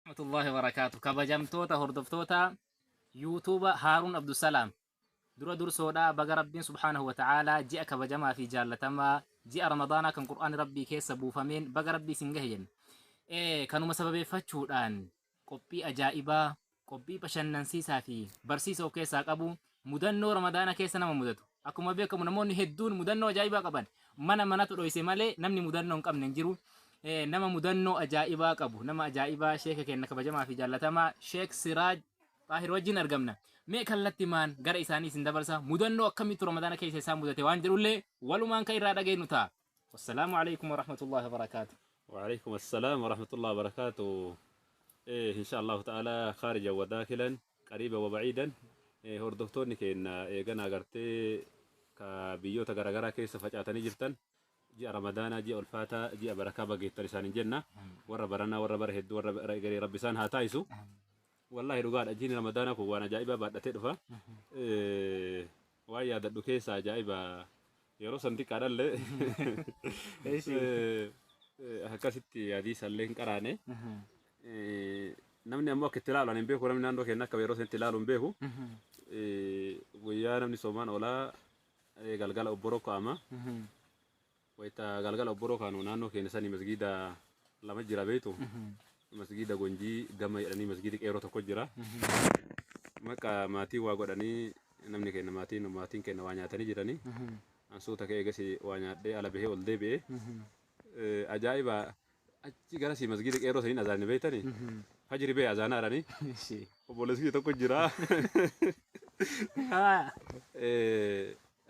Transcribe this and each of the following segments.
Rahmatullahi wabarakaatu. Kabajamtoota hordoftoota YouTube Haaruun Abdusalaam. Dura dursoodha baga Rabbiin subhaanahu wa ta'aalaa ji'a kabajamaa fi jaallatamaa ji'a Ramadaanaa kan Qur'aanni Rabbii keessa buufameen baga Rabbii isin gahe jenna. Kanuma sababeeffachuudhaan qophii ajaa'ibaa, qophii bashannansiisaa fi barsiisa of keessaa qabu mudannoo Ramadaana keessa nama mudatu. Akkuma beekamu namoonni hedduun mudannoo ajaa'ibaa qaban. Mana manatu dhoyse malee namni mudannoo hin qabne hin jiru. Nama mudannoo ajaa'ibaa qabu, nama ajaa'ibaa sheeka keenya kabajamaa fi jaallatamaa Sheek Siraaj Xaahir wajjin argamna. Mee kallattimaan gara isaanii isin dabarsa. Mudannoo akkamiitu Ramadaana keessa isaan mudate waan jedhullee walumaan kan irraa dhageenyu ta'a. Wassalaamu alaikum warahmatullahi wabarakaatu. وعليكم السلام ورحمة الله وبركاته. إيه إن شاء الله تعالى خارجا وداخلا، قريبا وبعيدا، إيه hordoftoonni keenya eeganaa gartee ka biyyoota garaagaraa keessa facaatanii jirtan, ji'a Ramadaanaa, ji'a ulfaataa, ji'a barakaa bageettan isaanin jenna. Warra baranaa, warra bara hedduu, warra bara egeree Rabbi isaan haa taasisu. Wallaahi dhugaadha, ji'ni Ramadaanaa kun waan ajaa'ibaa baadhatee dhufa. Waan yaadadhu keessa ajaa'iba yeroo san xiqqaadhallee akkasitti hadiisallee hin qaraane. Namni ammoo akka itti ilaalu ani hin beeku, namni naannoo keenya akka yeroo sanitti ilaalu hin beeku. Guyyaa namni soomaan oolaa galgala obboroo kaa'ama. Wayita galgala obboroo kaanu naannoo keenya sanii masgiida lama jira beektu. Masgiida Gonjii gama jedhanii masgiidi qeeroo tokko jira. Maqa maatiin waa godhanii, namni keenya maatiin keenya waa nyaatanii jiranii. Ansuuta ka'ee eegas waa nyaadhee ala bahee ol deebi'ee. Ajaa'iba, achi garasii masgiida qeerroo saniin azaanni beektanii. Fajri bee azaanaa jedhanii. Obboleessi kiyya tokko jira.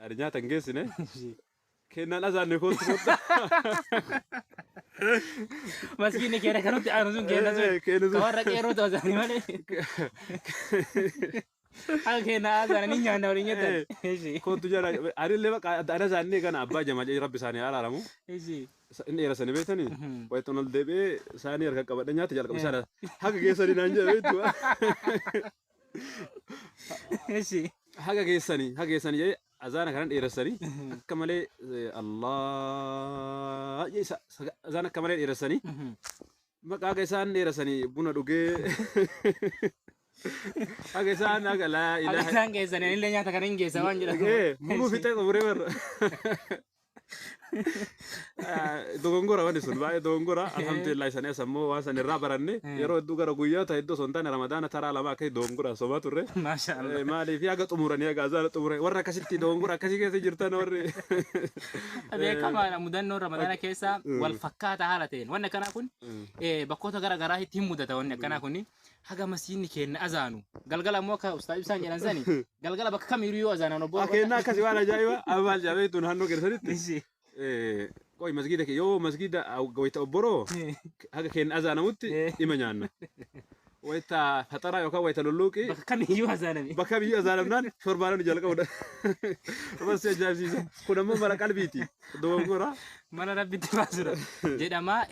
Ani nyaata hin geessine. Kennaan azaanne, kootu kootu. Maskiinni keenya kanatti aanu sun keenya sun. Keenya sun. Ka warra qeerrootu azaani malee. Akka keenya azaana ni nyaanna waliin jettan. Kootu jala anillee bakka ana azaannee kana abbaa jamaa jedhee Rabbi isaanii araaramu. Inni dheerasanii beektanii wayita ol deebi'ee saanii harka qabadhe nyaata jalqabe sana haga geessanii naan jedhe beektu. Haga geessanii, haga geessanii jedhee azaana kanan dheeressanii akka malee, Allah jedhee azaana akka malee dheeressanii, maqaa haga isaan dheeressanii buna dhugee haga isaan haga laa Akka ilaaha isaan geessanii anillee nyaata kana hin geessa waan jedhamu. Muluu fixee xumuree barra. Dogongora wanni sun baay'ee dogongora. Alhamdulillah, isanii as ammoo waan san irraa baranne yeroo hedduu gara guyyoota hedduu osoo hin taane Ramadaana taraa lama akkasii dogongora somaa turre. Maasha Allah. Maaliif haga xumuranii, haga azaana xumuranii, warra akkasitti dogongora akkasii keessa jirtan warri. Beekamaadha, mudannoon Ramadaana keessa wal fakkaata haala ta'een. Wanni akkanaa kun bakkoota gara garaatti hin mudata wanni akkanaa kun. Haga masiinni keenya azaanu. Galgala ammoo akka Ustaaz Ibsaan jedhan sani galgala bakka kamiyyuu yoo azaanan obbo. Akeenna akkasii waan ajaa'iba amma maal jedhamee naannoo keessanitti. Qoy masgiida kee yoo masgiida wayita obboroo haga keenya azaanamutti dhima nyaanna. Wayita faxaraa yookaan wayita lulluuqii Bakka kamiyyuu azaaname. Bakka biyyi azaanamnaan shorbaanonni jalqabudha. Bas si ajaa'ibsiisa. Kun ammoo mala qalbiiti. Dogongora. Mala Rabbitti baasudha jedhama.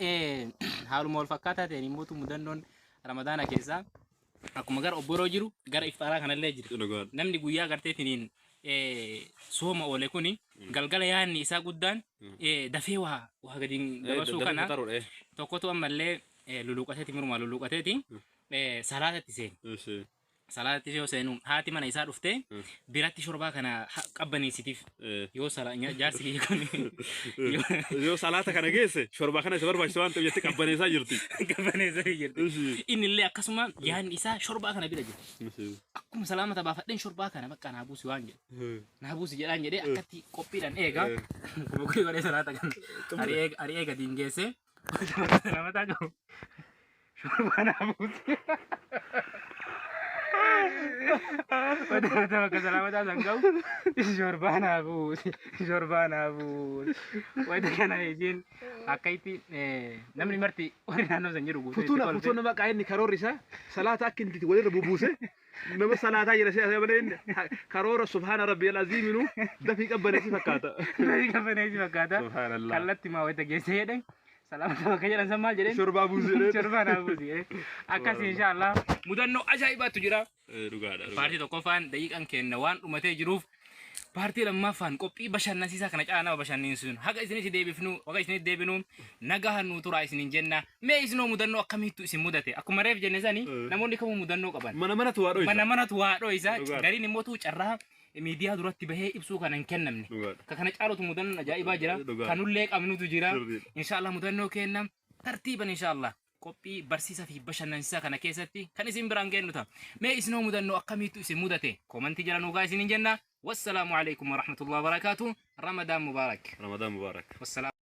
Haaluma wal fakkaataa ta'een immoo mudannoon Ramadaana keessaa akkuma gara obboroo jiru gara iftaaraa kanallee jira. Namni guyyaa garteetiniin sooma oole kuni galgala yaadni isaa guddaan dafee waa gadi dabarsuu kana tokkotu ammallee luluqateeti, miruma luluqateeti salaatatti seeni. Salaatatti yoo seenu haati mana isaa dhuftee biratti shorbaa kana qabbaneessitiif yoo jaarsi kiyya kun yoo salaata kana geesse shorbaa kana isa barbaachisu waan ta'eef jettee qabbaneessaa jirti. Qabbaneessaa jirti. Inni illee akkasuma yaadni isaa shorbaa kana bira jira. Akkuma salaamata baafadheen shorbaa kana bakka naa buusi waan jedhu. Naa buusi jedhaan jedhee akkatti qophiidhaan eega. Kuma godhee godhee salaata kana ari'ee gadi hin geesse. Salaamataa qabu. Shorbaa naa buusi. Wanta bakka salaamataa san ga'u shorbaa naa buusi. Shorbaa naa buusi. Wanta kana isheen akka itti namni marti warri naannoo san jiru guutuu itti Futuuna kolfe. futuuna maqaa inni karoorri isaa salaata akka inni walirra bubuuse nama salaataa jira si'a malee inni karoora subhaana rabbiyal aziiminu dafii qabbaneessi fakkaata. Dafii qabbaneessi fakkaata. Subhaanallah. Kallatti maa wayita geessee jedhe salaamata bakka jedhan san maal jedheen? Shorbaa buusi jedheen. Shorbaa naa buusi jedheen. Akkas inshaallah mudannoo ajaa'ibaatu jira. Dhugaadha. Paartii tokkoffaan daqiiqaan kenna waan dhumatee jiruuf. Paartii lammaffaan qophii bashannansiisaa kana caalaa nama bashannansiisuun haga isinitti deebifnu haga isinitti deebinu nagahan nuu turaa isiniin jenna. Mee isinoo mudannoo akkamiittu isin mudate? Akkuma reef jenne sani namoonni kamuu mudannoo qaban. Mana manatu waa dhoysa. Mana manatu waa dhoysa. Dhugaadha. Gariin immoo tuu carraa miidiyaa duratti bahee ibsuu kana hin kennamne. Dhugaadha. Ka kana caalutu mudannoon ajaa'ibaa jira. Dhugaadha. Kanullee qabnutu jira. Sirriidha. Inshaallah mudannoo kenna tartiiban inshaallah qophii barsiisaa fi bashannansiisaa kana keessatti kan isin biraan geennu ta'a. Mee isinoo mudannoo akkamiitu isin mudate? Koomantii jala nuugaa isiniin jenna. Wassalaamu alaikum warahmatullahi wabarakaatu. Ramadaan mubaarak. Ramadaan mubaarak. Wassalaam.